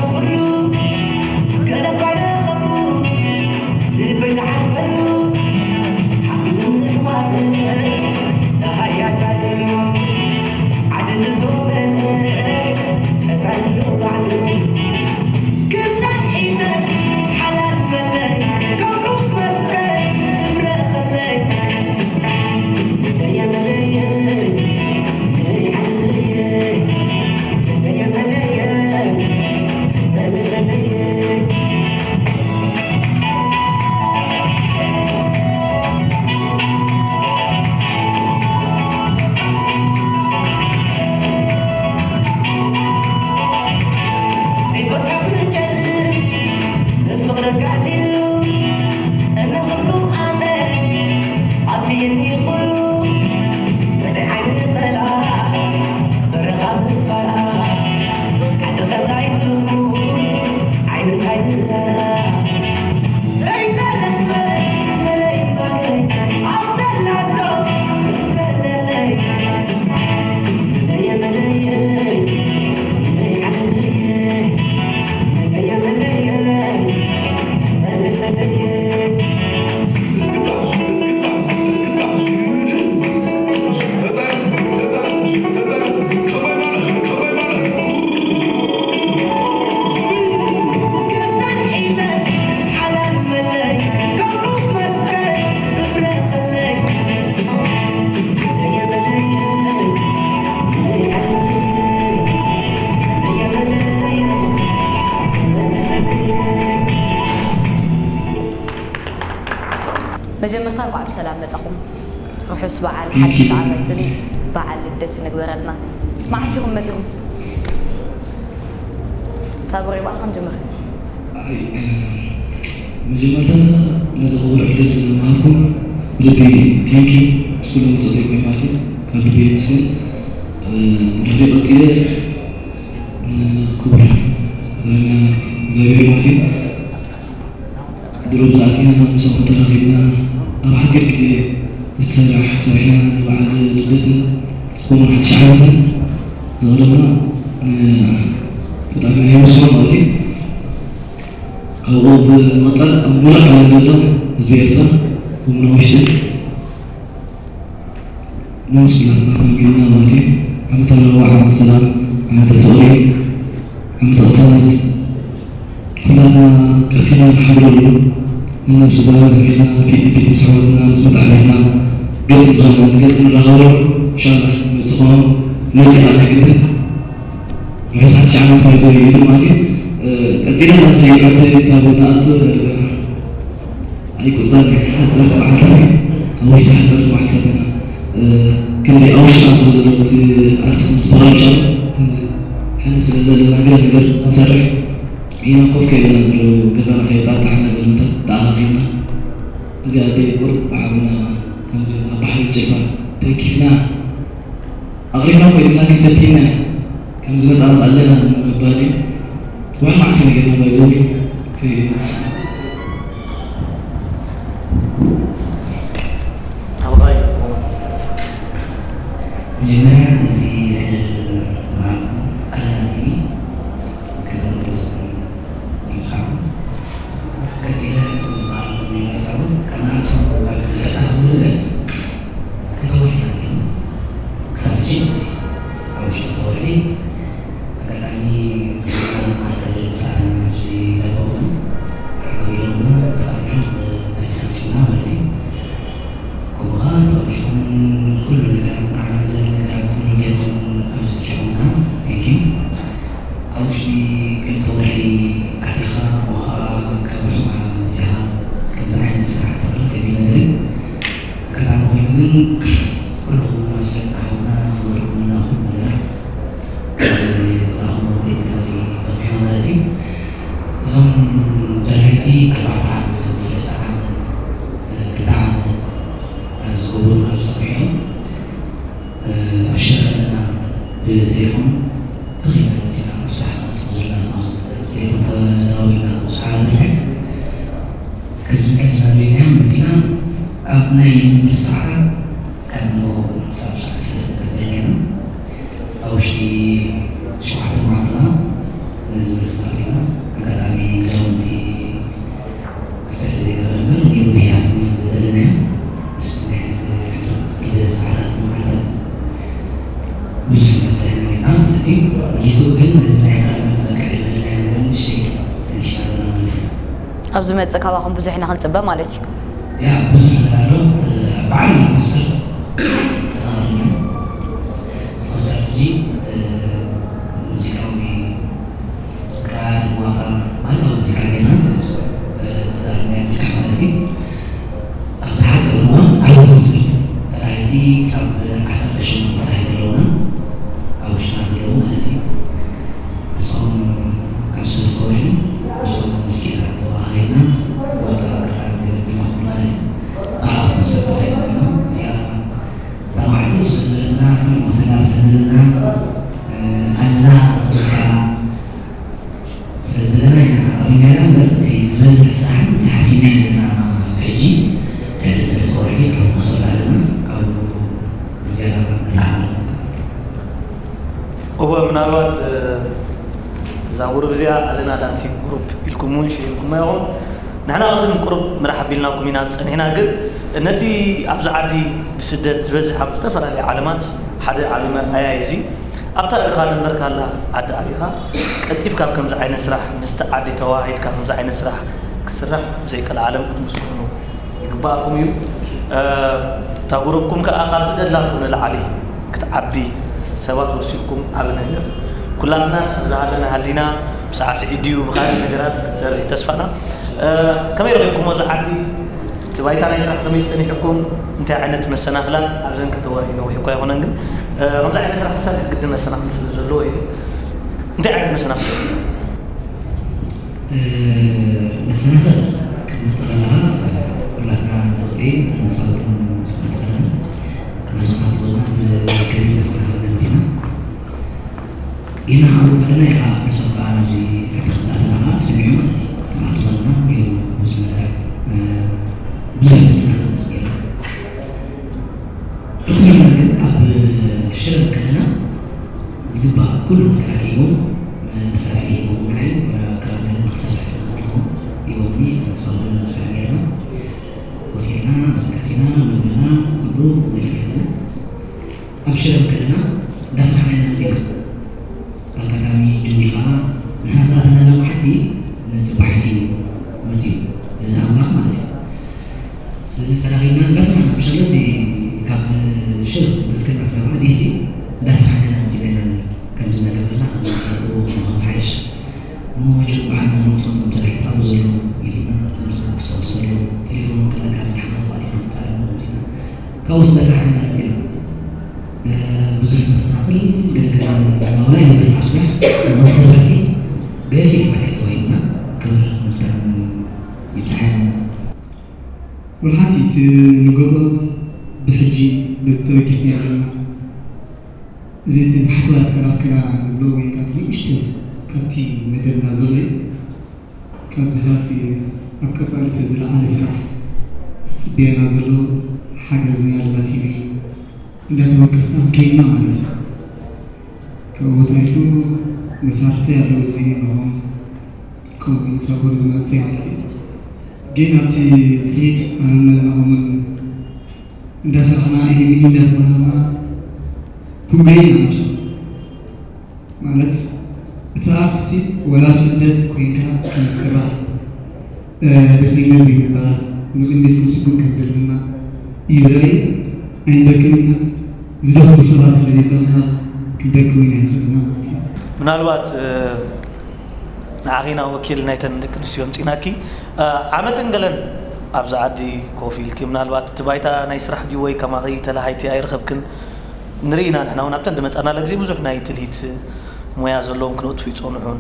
ኩሉ ገለ እኳ ይረኸቡ ልበይ ዝዓርፈሉ ሓፊዝኒ ሕዋት ደሃይ ኣዳልዩ ዓዲ ትተወበለ ፈጣሪ ኣሎ ባዕሉ ክሳብ ሒመ ሓላል መለይ ከምኡ መስቀል እምረቐለይ መጀመርታ እንኳዕ ብሰላም መጻኹም። ርሑስ በዓል ሓድሽ ዓመትን በዓል ልደት ንግበረልና። መዓስ ኢኹም መጺኹም? ሳቦሬ ባዕልኻ ንጀምር። ኣይ፣ እ፣ መጀመርታ ነዚ ክቡር ዕድል ምሃብኩም ብልቢ ቴንኪ። ምስ ኩሎም ብጾተይ ኮይንኩም ማለት እዩ። ካብ ልቢ የመስግን። እ፣ ብድሕሪኡ ቀጺለ ንክቡር ኣቦና እግዚኣብሔር ማለት እዩ። ድሮ ዝኣቲና ምሳኹም ተራኺብና ኣብ ሓፂር ግዜ ዝሰራሕ ሰሪሕና ንበዓል ልደትን ከምኡውን ሓድሽ ዓመትን ዘቕረብና ንፈጣሪና የመስግኖ ማለት እዩ። ካብኡ ብምቕፃል ኣብ ሙሉእ ዓለም ዘሎ ህዝቢ ኤርትራ ከምኡውን ውሽጢ ንመስላትና ፈንጊልና ማለት እዩ። ዓመተ ራህዋ፣ ዓመተ ሰላም፣ ዓመተ ፍቕሪ፣ ዓመተ ቅሳነት ኩላትና ቀሲና ንሓድረሉ። ንነብሲ ጓና ተሒዝና ፊት ንፊት ምስ ኣሕዋትና ምስ መታዕብትና ገጽ ንራኸብ፣ ገጽ ንራኸበሉ። ኢንሻላህ መጽእ ኾኖም መጽእ ኣለ ግድን። ርሑስ ሓድሽ ዓመት ባይዘው ይብል ማለት እዩ። እ፣ ቀጺለ ናብዚ ዓዲ ካብ ንኣቱ ኣይቁጸርን ሓጸርቲ መዓልታት እዩ። ኣብ ውሽጢ ሓጸርቲ መዓልታት ኢና፣ እ፣ ከምዚ ኣብ ውሽጥና ስለ ዘሎ እቲ ኣርቲ ከም ዝበሃል ምሻሉ ከምዚ ሕነ ስለ ዘለና ገለ ነገር ክንሰርሕ ኢና ኮፍ ከይበልና ዘሎ ገዛና ከየጣጣሕና ገለታት ተኣኻኺብና እዚ ኣደ ቁር ብዓብና ከምዚ ኣብ ባሕሪ ጨፋ ተንኪፍና ኣቕሪብና ኮይንና ከይፈቲና ከም ዝመጻ ኣለና ንምባል እዩ። ዋን መዓልቲ ነገርና ባይዘው መጀመርያ እዚ ዕድል ምሃብኩም ኣለና ቲቪ ክብርን ሞገስን ይብጻሕኩም። ቀጺለ እቲ ዝበሃል ኮይኑ ይመጻሉ ካብ ንኣቱ ካብ ልደታ ክብሉ ድረስ ክተወርሒ ኢና ነይርና። ክሳብ ሕጂ ማለት እዩ። ኣብ ውሽጢ ክተወርሒ ኣጋጣሚ ትግርኛ ማስተር ሰዓትና ኣብዚ ለበኹ ተዓባቢሮምና ተቐቢሎም ብኣዲስ ኣበባ ማለት እዩ። ከምኡ ኸዓ ተቐቢልኩም ኩሉ ነገራት ንዓና ዘድሊ ነገራት ኩሉ ጌርኩም ኣብዚ ልሒቑምና። Thank you። ኣብ ውሽጢ ክልተ ወርሒ ኣቲኻ፣ እሞ ኸዓ ካብ ርሑቕ መጺኻ ከምዚ ዓይነት ስራሕ ክትቕርብ ከቢድ ነገር እዩ። ኣጋጣሚ ኮይኑ ግን ኩልኹም ኣብ ስለ ዝጸሓፉና ዝበልኩምና ኩሉ ነገራት ከምዚ ዝረኸብና ውዕል ተጋሪ በቒዕና ማለት እዩ። እዞም ደረይቲ ኣርባዕተ ዓመት፣ ሰለስተ ዓመት፣ ክልተ ዓመት ዝገብሩ ኣብ ጸኒሑ እዮም። ኣብ ሽረ ከለና ብቴሌፎን ተኺልና መጺና፣ ኣብ ሰዓት ናቱ ዘለና ቴሌፎን ተደዋዊልና፣ ኣብ ሰዓት ንርሕቅ። ከምዚ ከምዚ እናበልና መጺና፣ ኣብ ናይ ልምምድ ሰዓት ካብ ንጎ ክሳብ ሰዓት ሰለስተ ነበር ነርና። ኣብ ውሽጢ ሸውዓተ መዓልትና ነዚ መልሲ ኣቕሪብና፣ ኣጋጣሚ ክዳውንቲ ክስተሰ ዘይነበረ እምበር፣ ነይሩ ብሄራት ዘለና ዘለና እዮም። ምስቲ ናይ ሕጽረት ግዜ ሰዓታት መዓልታት ብዙሕ ተፈላይና ጌርና ማለት እዩ። ንጊዜኡ ግን ነዚ ናይ ኣዳልነት በቃ ዕድል ናይ ንበል ንሸይ ተንኪና ኣለና ማለት እዩ። ኣብ ዝመጽእ ካባኹም ብዙሕ ኢና ክንጽበ ማለት እዩ። ያ ብዙሕ ነገር ኣሎ። በዓል ኮንሰርት ተናግረና። ኮንሰርት እዚ ሙዚቃዊ ክራር፣ ዋጣ፣ ባህላዊ ሙዚቃ ጌርና፣ እ፣ ተዛሪብና የብልካ ማለት እዩ። ኣብ ዝሓጸረ እዋን ዓቢ ኮንሰርት ተራኸብቲ ክሳብ ዓሰርተ ሸሞንተ ተራኸብቲ ኣለዉና፣ ኣብ ውሽጥና ዘለዉ ማለት እዩ። ንሶም ኣብ ሰለስተ ወርሒ ምስቶም ሙዚቀኛታት ተወሃሂድና ዋጣ ክራር ገለ ቢልና ማለት እዩ። ኣብ ኮንሰርት ተራኺብና ኢና። እዚኣ እታ መዓልቲ ስለ ዘለትና፣ ከም ሆቴልና ስለ ዘለና፣ እ፣ ኣለና፣ በቃ፣ ስለ ዘለና ኢና ኣቕሪብናያ እምበር፣ እቲ ዝበዝሕ ስራሕ፣ እቲ ሓሲብናዮ ዘለና ሕጂ፣ ልዕሊ ሰለስተ ወርሒ ኣብ መውሰድ ኣለና፣ ኣብኡ ዝያዳ ንረኣ ኣለና። እወ፣ ምናልባት፣ እ፣ እዛ ጉሩብ እዚኣ ኣለና ዳንሲንግ ጉሩፕ ኢልኩም እውን ሽይምኩማ ኢኹም። ንሕና ቅድም ቁሩብ ምራሕ ኣቢልናኩም ኢና ጸኒሕና፣ ግን ነቲ ኣብዚ ዓዲ ብስደት ዝበዝሕ ኣብ ዝተፈላለየ ዓለማት ሓደ ዓቢ መርኣያ እዩ እዚ። ኣብታ እግርኻ ዘንበርካላ ዓዲ ኣቲኻ ቀልጢፍካ ኣብ ከምዚ ዓይነት ስራሕ ምስቲ ዓዲ ተወሃሂድካ ከምዚ ዓይነት ስራሕ ክስራሕ ብዘይቀልዓለም ክትምስግኑ ይግባኣኩም እዩ። እ፣ እታ ጉሩብኩም ከኣ ካብ ዝደላቶ ንላዕሊ ክትዓቢ ሰባት ወሲድኩም ዓቢ ነገር። ኩላትናስ ዝሃለመ ሃሊና ብሳዕስዒት ድዩ ብኻልእ ነገራት ክትሰርሕ ተስፋና። እ፣ ከመይ ረኺብኩሞ እዚ ዓዲ? እቲ ባይታ ናይ ስራሕ ከመይ ጸኒሕኩም? እንታይ ዓይነት መሰናኽላት ኣብዘን ክልተ ወርሒ ነዊሕ እኳ ኣይኮነን፣ ግን፣ እ፣ ከምዚ ዓይነት ስራሕ ክሰርሕ ግድን መሰናኽል ስለ ዘለዎ እዩ። እንታይ ዓይነት መሰናኽል? እ፣ መሰናኽል ክትመጽእ ከለኻ፣ ኩላትና ንፈልጦ ኢና፣ ንሳብኩም ክትመጽእ ከለና፣ ነብስና ትኾና ብከቢድ መሰናኽል ነቢትና። ጌና ኣብኡ ከለና ኢኻ፣ ንሶም ከኣ ናብዚ ዓዲ ከም ኣተና ከኣ ሰሚዑ ማለት እዩ። ክንኣቱ ከለና ነይሩ ብዙሕ ነገራት፣ እ፣ ብዙሕ መሰናኽል መስ ገይሩ። እቲ ነገር ግን ኣብ ሽረ ከለና ዝግባእ ኩሉ ነገራት ሂቦም፣ መሳርሒ ሂቦም፣ ንዓይ ወላ ክራር ገለ ንክሰርሕ ስለ ዝኽእልኩ ሂቦምኒ፣ ኣነ ንሳቶም መሳርሒ ጌርና፣ ሆቴልና፣ መደቀሲና፣ ምግብና፣ ኩሉ ሙሉእ ነይሩ። ኣብ ሽረ ከለና እንዳሰራሕና ኢና መጺና። ኣጋጣሚ ጆኒ ኸዓ ንሕና ዝኣተናላ መዓልቲ ነቲ ባሕቲ መጺኡ፣ እዚ ኣምላኽ ማለት እዩ። ስለዚ ተራኺብና እንዳሰራሕና፣ ምሻሎ እቲ ካብ ሽረ ገጽ ከናስራማ ዲሲ እንዳሰራሕና ኢና መጺና ኢና። ከምዚ እናገበርና ከምዚ እናገበርና ከምዚ ሓይሽ እሞ ጆን በዓልና ንትፈልጦ እንተ ደኣ ይትረፉ ዘለዉ ኢልና ከምዚ ክስታውስ ከሎ ቴሌፎን ከለካ ንሓና ባእቲኻ ምጻእ እሞ ከምዚ ኢልና ካብኡ ስለ ሰራሕና ማለት ኢና። እ፣ ብዙሕ መሰናኽል ገለገለ ዝናውና ይነበርና ኣብ ስራሕ። ንኽንሰርሕሲ ገፊሕ ባይታ ተዋሂብና። ክብርን ምስጋናን ይብጽሓዮም። ወላ ሓንቲ እቲ ንገብሮ ብሕጂ በዚ ተበጊስና ዘለና፣ እዚ እቲ ታሕተዋይ ኣስከራ ኣስከራ ንብሎ ወይ ከዓ እቲ ንእሽቶ ካብቲ መደብና ዘሎ እዩ። ካብዚ ናቲ ኣብ ቀጻሊ እቲ ዝለዓለ ስራሕ ትጽበየና ዘሎ ሓገዝ ናይ ኣልባ ቲቪ እንዳተወከስና ከይድና ማለት እዩ። ካብኡ ተሪፉ መሳርሕቲ ኣለዉ፣ እዚ ንኦም ከምኡ ንሳፖርት ንመንእሰይ ማለት እዩ። ግን ኣብቲ ትርኢት ኣነ ንኦምን እንዳሰራሕና ይህኒ እንዳተማሃርና ክንጎይና መቸም ማለት እቲ ኣርትሲ ወላ ኣብ ስደት ኮይንካ ከም ዝስራሕ፣ እ፣ ድኺነት ዘይምግባር፣ ንቕድሚት ክንስጉም ከም ዘለና እዩ ዘርኢ። ኣይንደክምን ኢና። ዝደኽሙ ሰባት ስለ ዘይጸንሑናስ ክንደክም ኢና ንኽእል ኢና ማለት እዩ። ምናልባት፣ እ፣ ንዓኺና ወኪል ናይተን ደቂ ኣንስትዮ ኣምጺናኪ፣ እ፣ ዓመትን ገለን ኣብዚ ዓዲ ኮፍ ኢልኪ፣ ምናልባት እቲ ባይታ ናይ ስራሕ ድዩ ወይ ከማኺ ተላሃይቲ ኣይረኸብክን? ንርኢ ኢና ንሕና እውን ኣብተን ዝመጻናላ ግዜ ብዙሕ ናይ ትልሂት ሞያ ዘለዎም ክነጥፉ ይጸንሑን፣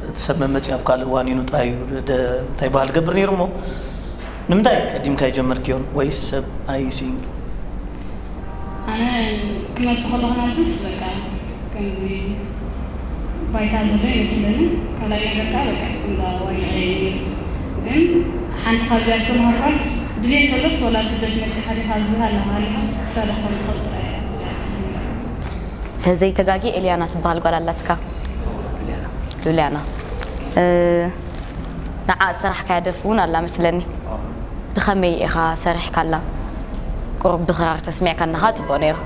እቲ ሰብ መመጺኡ ኣብ ካልእ እዋን እዩ ንጥራይ እዩ ደ-፣ እንታይ በሃል ዝገብር ነይሩ እሞ፣ ንምንታይ ቀዲምካ ይጀመርክዮን ወይስ ሰብ ኣይስኢን? ኣነ ክመጽእ ከለኹ ናብዚስ በቃ ከምዚ ባይታ ዘሎ ይመስለኒ። ካልኣይ ነገር ከኣ በቃ ከምዛ ዋኒዐ እየ ነይሩ። ግን ሓንቲ ካብዚኣ ዝተምሃርኳስ ድሌት እንተሎስ ወላ ስደት መጺኻ ዲኻ ኣብዚ ሃለኻ ሃሊኻስ ክትሰርሕ ከም ትኽእል ጥራይ እያ። ተዘይተጋጊ ኤልያና ትበሃል ጓል ኣላትካ። ሉልያና። ንዓ ዝሰራሕካያ ደርፊ እውን ኣላ መስለኒ። ብኸመይ ኢኻ ሰሪሕካላ? ቁሩብ ብክራር ተስሚዕካና ኸዓ ጽቡቕ ነይሩ።